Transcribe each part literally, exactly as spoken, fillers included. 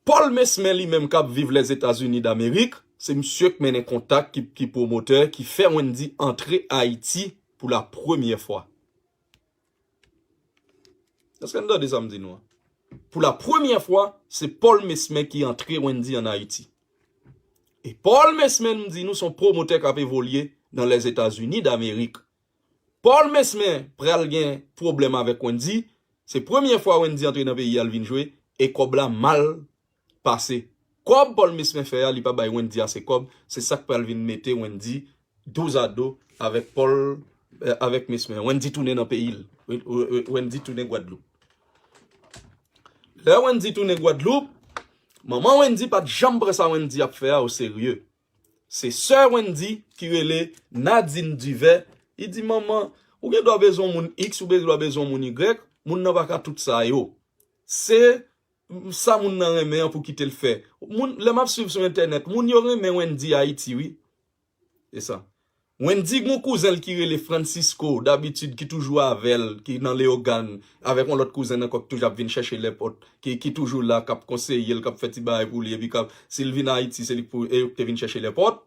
Paul Mesmer li menm k ap viv Lèzetazini Damerik, se misye k mennen kontak, ki, ki pwomotè, ki fè Wendy antre Ayiti pou la premyè fwa. Èske n tande sa m di nou an? Pou la premyè fwa, se Paul Mesmer ki antre Wendy ann Ayiti. E Paul Mesmer, m di nou, se yon pwomotè k ap evolye nan Lèzetazini Damerik. Paul Mesmer pral gen pwoblèm avèk Wendy. Se premyè fwa Wendy antre nan peyi a, l vin jwe, e kòb la mal pase. Kòb Paul Mesmer fè a, li pa bay Wendy ase kòb. Se sa k pral vin mete Wendy dozado avèk Paul, eh, avèk Mesmer. Wendy tounen nan peyi l. Wen-, wen-, Wendy tounen Gwadloup. Lè Wendy tounen Gwadloup, manman Wendy pa t janm pran sa Wendy ap fè a oserye. Se sè Wendy ki rele Nadine Duvet. Li di, "Manman, ou gen dwa bezwen moun X, ou gen dwa bezwen moun Y, moun nan pa ka tout sa yo. Se sa moun nan renmen an pou kite l fè." Moun, lè m ap swiv sou entènèt, moun yo renmen Wendy Ayiti, wi. E sa. Wendy gon kouzen l ki rele Francisco, dabitid ki toujou avè l, ki nan Leyogàn, avèk yon lòt kouzen l ankò ki toujou ap vin chèche lèpòt, ki, ki toujou la, k ap konseye l, k ap fè ti bagay pou li, epi k ap, si l vin Ayiti, se li k pou, e yo ki te vin chèche lèpòt.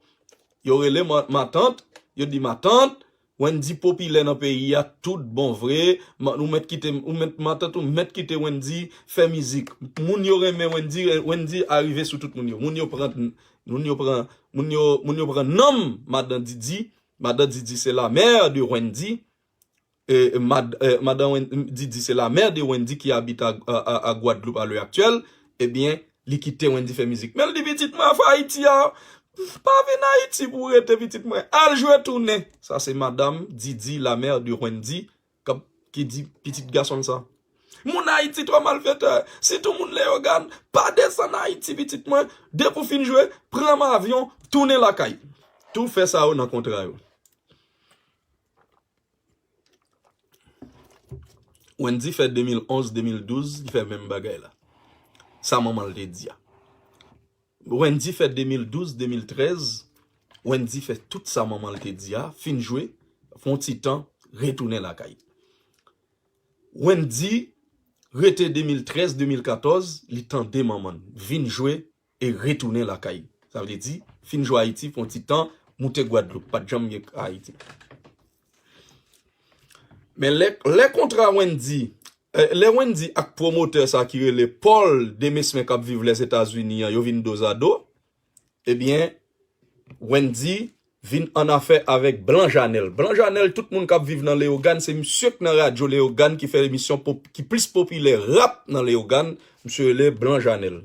Yo rele ma-, matant, yo di, "Matant, Wendy popilè nan peyi a, tout bon vre, ma-, ou mèt kite, ou mèt, matant, ou mèt kite Wendy fè mizik." Moun yo renmen Wendy, Wendy arive sou tout moun yo. Moun yo pran, moun yo pran, moun yo, moun yo pran nanm madan Didi. Madan Didi se la mère de Wendy. E, mad-, e, madan Wen-, Didi se la mère de Wendy ki abite a, a, a, a Gwadloup a lè aktyèl. Ebyen, li kite Wendy fè mizik. Men l di, "Pitit mwen, afè Ayiti a, pa vin Ayiti pou w rete, pitit mwen. Al jwe tounen." Sa se madanm Didi, la mère de Wendy, k ap, ki di pitit gason l sa. Moun Ayiti twò malfetè, sitou moun Leyogàn, pa desann Ayiti, pitit mwen. Depi w fin jwe, pran avyon, tounen lakay. Tou fè sa yo nan kontra yo. Wendy fè de mil onz, de mil douz, li fè menm bagay la. Sa manman l te di a. Wendy fè de mil douz, de mil trèz, Wendy fè tout sa manman l te di a, fin jwe, fè yon ti tan, retounen lakay. Wendy rete de mil trèz, de mil katòz, li tande manman l, vin jwe e retounen lakay. Sa vle di, fin jwe Ayiti, fè yon ti tan, moute Gwadloup, pa t janm gen Ayiti. Men lè, lè kontra Wendy, eh, lè Wendy ak pwomotè sa ki rele Paul Demesmin k ap viv Lèzetazini an, yo vin dozado, ebyen, Wendy vin annafè avèk Blan Janèl. Blan Janèl, tout moun k ap viv nan Leyogàn, se misye k nan radyo Leyogàn ki fè emisyon pop-, ki plis popilè rap nan Leyogàn, misye rele Blan Janèl.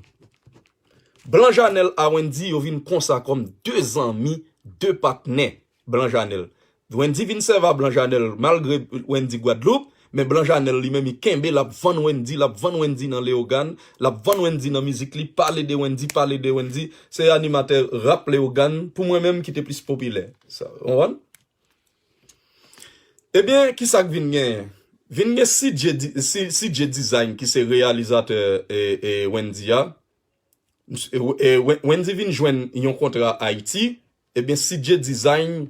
Blan Janèl a Wendy, yo vin konsa kòm de zanmi, de patnè. Blan Janèl. Wendy vin sèvi a Blan Janèl, malgre Wendy Gwadloup, men Blan Janèl li menm, li kenbe, l ap vann Wendy, l ap vann Wendy nan Leyogàn, l ap vann Wendy nan mizik li, pale de Wendy, pale de Wendy. Se animatè rap Leyogàn, pou mwen menm, ki te plis popilè. Sa, w konprann? Ebyen, ki sa k vin genyen? Vin gen C J Di-, C-, C J Design, ki se reyalizatè, e, e, Wendy a. Ms-, e, e, Wen-, Wendy vin jwenn yon kontra Ayiti, ebyen, C J Design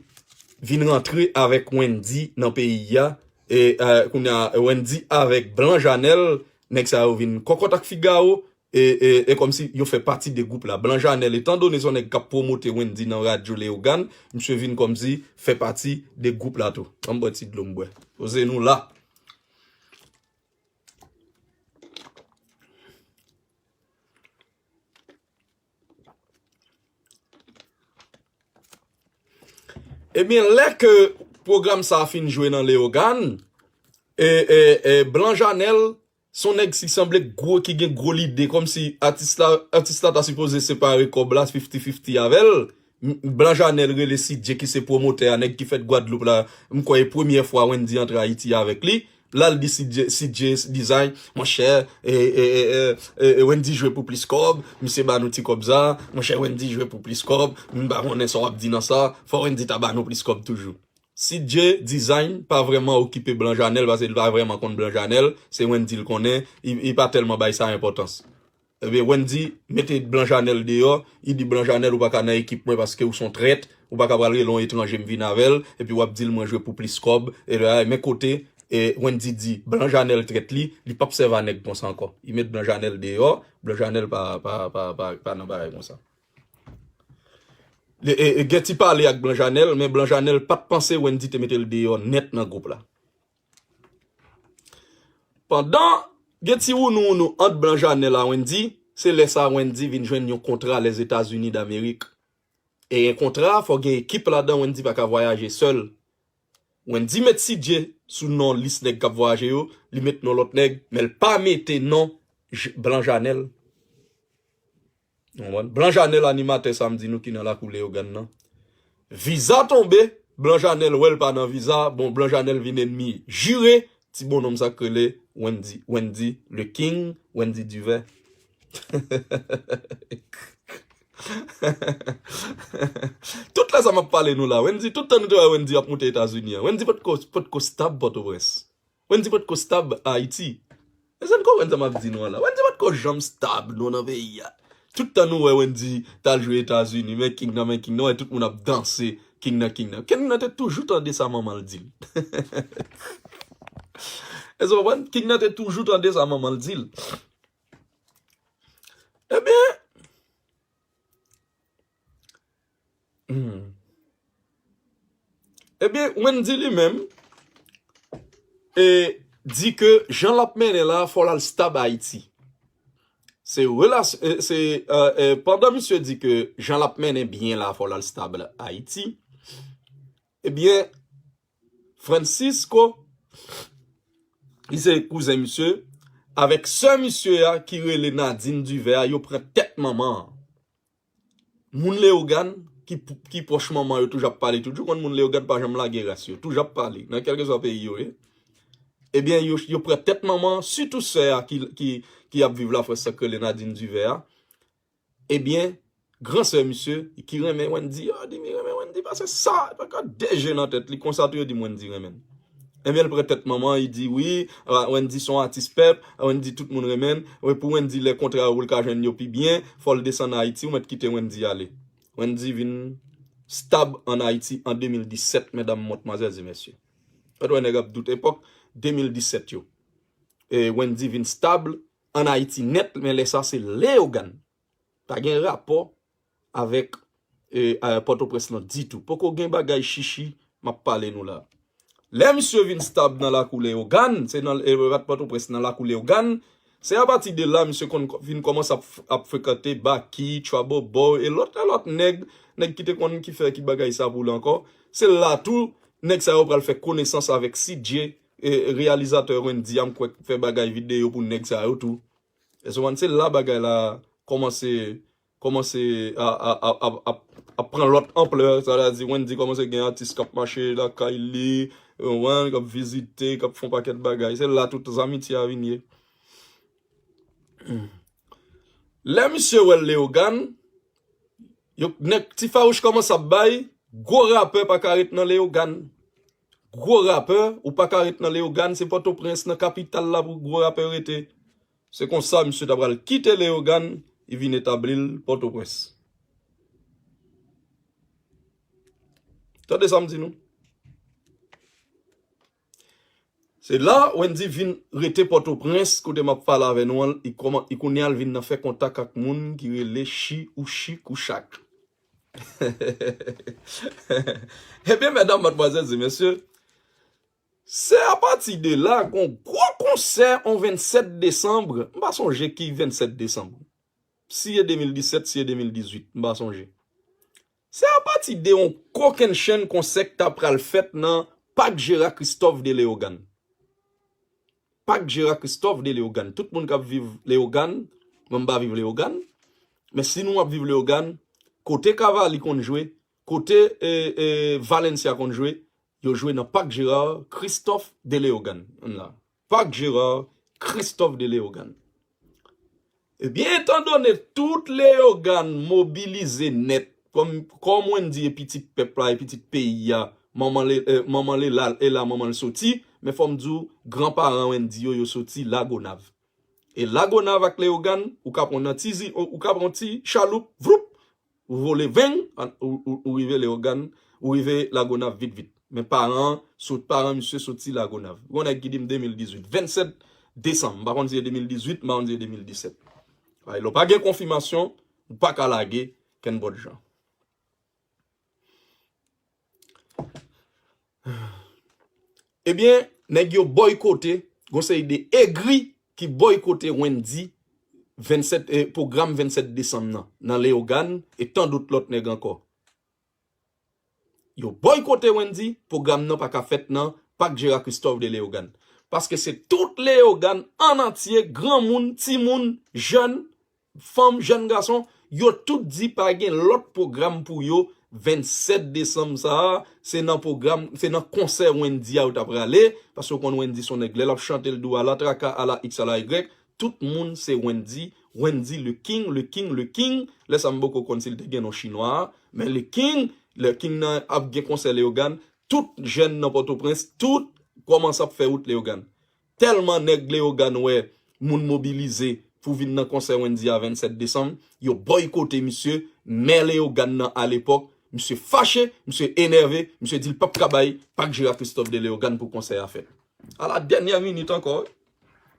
vin rantre avèk Wendy nan peyi a. E, e, kounye a, Wendy avèk Blan Janèl, nèg sa yo vin kòkòt ak Figaro, e, e, e kòmsi yo fè pati de gwoup la. Blan Janèl, etandone se yon nèg k ap pwomote Wendy nan radyo Leyogàn, misye vin kòmsi fè pati de gwoup la tou. Ann bwè ti dlo m bwè. Poze nou la. Ebyen, lè ke pwogram sa a fin jwe nan Leyogàn, e, e, e, Blan Janèl, se yon nèg ki sanble gwo, ki gen gwo lide, kòmsi atis la, atis la ta sipoze separe kòb la fifty fifty avè l. M-, Blan Janèl rele C J ki se pwomotè a, nèg ki fèt Gwadloup la, m kwè e premyè fwa Wendy antre Ayiti avèk li. L al di C J, C J Design, "Monchè, e, e, e, e, e, Wendy jwe pou plis kòb, misye ba nou ti kòb sa, monchè, Wendy jwe pou plis kòb, m pa konnen sa w ap di nan sa, fò Wendy ta ba nou plis kòb toujou." C J Design pa vrèman okipe Blan Janèl, paske li pa vrèman konn Blan Janèl, se Wendy l konnen, li, li pa tèlman bay sa enpòtans. Ebyen, Wendy mete Blan Janèl deyò, li di, "Blan Janèl, ou pa ka nan ekip mwen paske ou se yon trèt, ou pa ka pral rele yon etranje m vin avè l, epi w ap di l mwen jwe pou plis kòb, e lè a, men kote E Wendy di Blan Janèl trèt li, li p ap sèvi a nèg konsa ankò. Li met Blan Janèl deyò, Blan Janèl pa, pa, pa, pa, pa nan bagay konsa. E, e, e, gen ti pale ak Blan Janèl, men Blan Janèl pa t panse Wendy te mete l deyò nèt nan gwoup la. Pandan gen ti wounou wounou ant Blan Janèl a Wendy, se lè sa Wendy vin jwenn yon kontra Lèzetazini Damerik. E yon kontra, fò gen ekip ladan, Wendy pa ka vwayaje sèl. Wendy met Sidje sou non lis nèg k ap vwayaje yo, li met non lòt nèg, men l pa mete non J- Blan Janèl. Ou konprann? Blan Janèl animatè sa m di nou ki nan lakou Leyogàn nan. Viza tonbe, Blan Janèl wè l pa nan viza, bon, Blan Janèl vin enmi jire ti bonnonm sa k rele Wendy, Wendy le King, Wendy Divè. Tout lè sa m ap pale nou la, Wendy, tout tan nou te wè Wendy ap moute Etazini an, Wendy potko, potko stab Pòtoprens. Wendy potko stab Ayiti. Èske n konprann sa m ap di nou an la? Wendy potko janm stab non nan peyi a. Tout tan nou wè Wendy t al jwe Etazini, men King nan, men King nan, wè tout moun ap danse, King nan, King nan. King nan te toujou tande sa manman l di l. Èske w konprann? King nan te toujou tande sa manman l di l. Ebyen, hmm. Ebyen, Wendy li menm, e, di ke jan l ap mennen la, fò l al stab Ayiti. Se relasyon, e, se, e, e, pandan misye di ke jan l ap mennen byen la, fò l al stab Ayiti, ebyen, Francisco, li se kouzen misye, avèk sè misye a ki rele Nadine Duvert a, yo pran tèt manman an. Moun Leyogàn ki, ki pwòch manman yo toujou ap pale, toujou konn moun Leyogàn pa janm lage ras yo, toujou ap pale, nan kèlkeswa peyi yo ye. Ebyen, yo, yo pran tèt manman an, sitou sè a ki, ki, ki ap viv Lafrans sa k rele Nadine Duvert a. Ebyen, gran sè misye, ki renmen Wendy, yo di li renmen Wendy, pase sa, pa ka de je nan tèt li, konsa tou yo di m Wendy renmen l. Ebyen, l pran tèt manman, li di wi, a, Wendy se yon atis pèp, Wendy tout moun renmen l, wi, pou Wendy lè kontra yo pou l ka jwenn yo pi byen, fò l desann Ayiti, ou mèt kite Wendy ale. Wendy vin stab ann Ayiti an de mil disèt, medam, matmwazèl e mesye. Ou wè nèg ap dout epòk de mil disèt yo. E Wendy vin stab ann Ayiti nèt, men lè sa se Leyogàn. Pa gen rapò avèk, e, a, Pòtoprens lan ditou. Poko gen bagay chichi m ap pale nou la. Lè misye vin stab nan lakou Leyogàn, se nan, e, pa t Pòtoprens, nan lakou Leyogàn, se apati de la misye konn vin kòmanse ap, ap frekante Baky, Trouble Boy, e lòt, e lòt nèg, nèg ki te konn ki fè ki bagay sa pou li ankò. Se la tou, nèg sa yo pral fè konesans avèk Sidje, e, reyalizatè Wendy a, m kwè k fè bagay videyo pou nèg sa yo tou. Èske w konprann? Se la bagay la kòmanse, kòmanse a, a, a, a, a, a pran lòt anplè. Sa vle di, Wendy kòmanse gen atis k ap mache lakay li, ou konprann, k ap vizite, k ap fè yon pakèt bagay. Se la tout zanmitye a vin ye. Lè misye wè Leyogàn, yo, nèg Ti Farouch kòmanse ap bay, gwo rapè pa ka ret nan Leyogàn. Gwo rapè, ou pa ka ret nan Leyogàn, se Pòtoprens, nan kapital la pou gwo rapè rete. Se konsa misye ta pral kite Leyogàn, li vin etabli l Pòtoprens. Tande sa m di nou. Se la Wendy vin rete Pòtoprens, kote m ap pale avè nou an, li kòman, li kounye a l vin nan fè kontak ak moun ki rele Chi ou Chik ou Chak. Ebyen, medam, madmwazèl e mesye, se apati de la, gon gwo konsè on vennsèt desanm, m pa sonje ki vennsèt desanm. Si e de mil disèt, si e de mil dizuit, m pa sonje. Se apati de on kokennchenn konsè k ta pral fèt nan Pak Jera Kristòf de Leyogàn. Pak Jera Kristòf de Leyogàn. Tout moun k ap viv Leyogàn, mwen m pa viv Leyogàn, men si nou ap viv Leyogàn, kote Cavalli konn jwe, kote, e, e, Valencia konn jwe, yo jwe nan Pak Jera Kristòf de Leyogàn. Ann la. Pak Jera Kristòf de Leyogàn. Ebyen, etandone tout Leyogàn mobilize nèt, kòm, kòm Wendy e pitit pèp la, e pitit peyi a, manman l, e, manman l e la, e la manman l soti, men fò m di w, granparan Wendy yo, yo soti Lagonav. E Lagonav ak Leyogàn, ou ka pran nan ti zi, ou, ou ka pran ti chaloup, vloup, ou vole veng, an, ou, ou, ou rive Leyogàn, ou rive Lagonav vit vit. Men paran, sot paran misye soti Lagonav. Gon nèg ki di m de mil dizuit, vennsèt desanm. M pa konn si se de mil dizuit, m pa konn si se de mil disèt. Lè w pa gen konfimasyon, ou pa ka lage kenn bòt jan. Ebyen, nèg yo boykote, gon seri de egri ki boykote Wendy vennsèt, eh, pwogram vennsèt desanm nan, nan Leyogàn e tan dòt lòt nèg ankò. Yo boykote Wendy, pwogram nan pa ka fèt nan Pak Jera Kristòf de Leyogàn. Paske se tout Leyogàn an antye, granmoun, timoun, jèn, fanm, jèn gason, yo tout di pa gen lòt pwogram pou yo. Vennsèt desanm sa a, se nan pwogram, se nan konsè Wendy a yo ta prale, paske w konn Wendy se yon nèg, lè l ap chante l di w ala traka, ala X, ala Y, tout moun se Wendy, Wendy le king, le king, le king. Lè sa m poko konn si l te gen non chinwa a, men le king, le king nan ap gen konsè Leyogàn, tout jèn nan Pòtoprens, tout kòmanse ap fè wout Leyogàn. Tèlman nèg Leyogàn wè moun mobilize pou vin nan konsè Wendy a vennsèt desanm, yo boykote misye, mè Leyogàn nan alepòk, misye fache, misye enève, misye di l p ap ka bay Pak Jera Kristòf de Leyogàn pou konsè a fèt. A la dènyè minit ankò,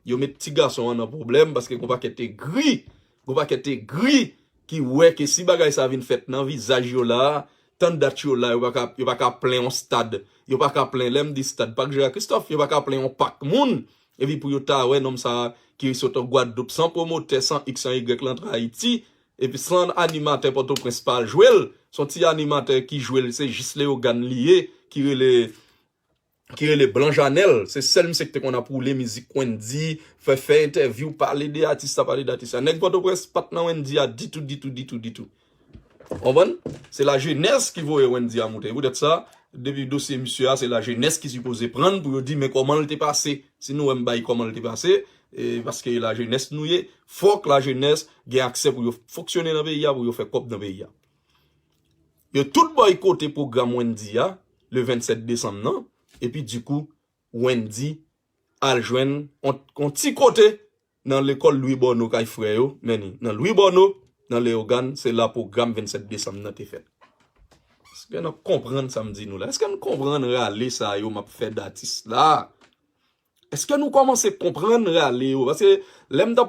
yo met ti gason an nan pwoblèm paske gon pakèt egri, gon pakèt egri ki wè ke si bagay sa vin fèt nan vizaj yo la, tann dat yo la, yo pa ka, yo pa ka plen yon stad, yo pa ka plen, lè m di stad, Pak Jera Kristòf, yo pa ka plen yon pak moun, epi pou yo ta wè nonm sa ki sot an Gwadloup san pwomotè, san X, san Y, l antre Ayiti, epi san animatè Pòtoprens pa jwe l, se yon ti animatè ki jwe l, se jis Leyogàn li ye, ki rele ki rele Blan Janèl, se sèl misye ki te konn ap woule mizik Wendy, fè, fè entèvyou, pale de atis sa, pale de atis sa. Nèg Pòtoprens pa t nan Wendy a ditou, ditou, ditou, ditou. Konprann? Se lajenès ki voye Wendy a moute. E poutèt sa, depi dosye misye a, se lajenès ki sipoze pran l pou yo di men kòman l te pase. Si nou wè m bay kòman l te pase, e, paske lajenès nou ye, fòk lajenès gen aksè pou yo fonksyone nan peyi a, pou yo fè kòb nan peyi a. Yo tout boykote pwogram Wendy a, le vennsèt desanm nan, epi dikou, Wendy al jwenn on, on ti kote nan lekòl Louis Borno kay frè yo, men ni nan Louis Borno, nan Leyogàn, se la pwogram vennsèt desanm nan te fèt. Èske n ap konprann sa m di nou la? Èske n konprann rale sa yo m ap fè datis la? Èske nou kòmanse konprann rale yo? Paske lè m t ap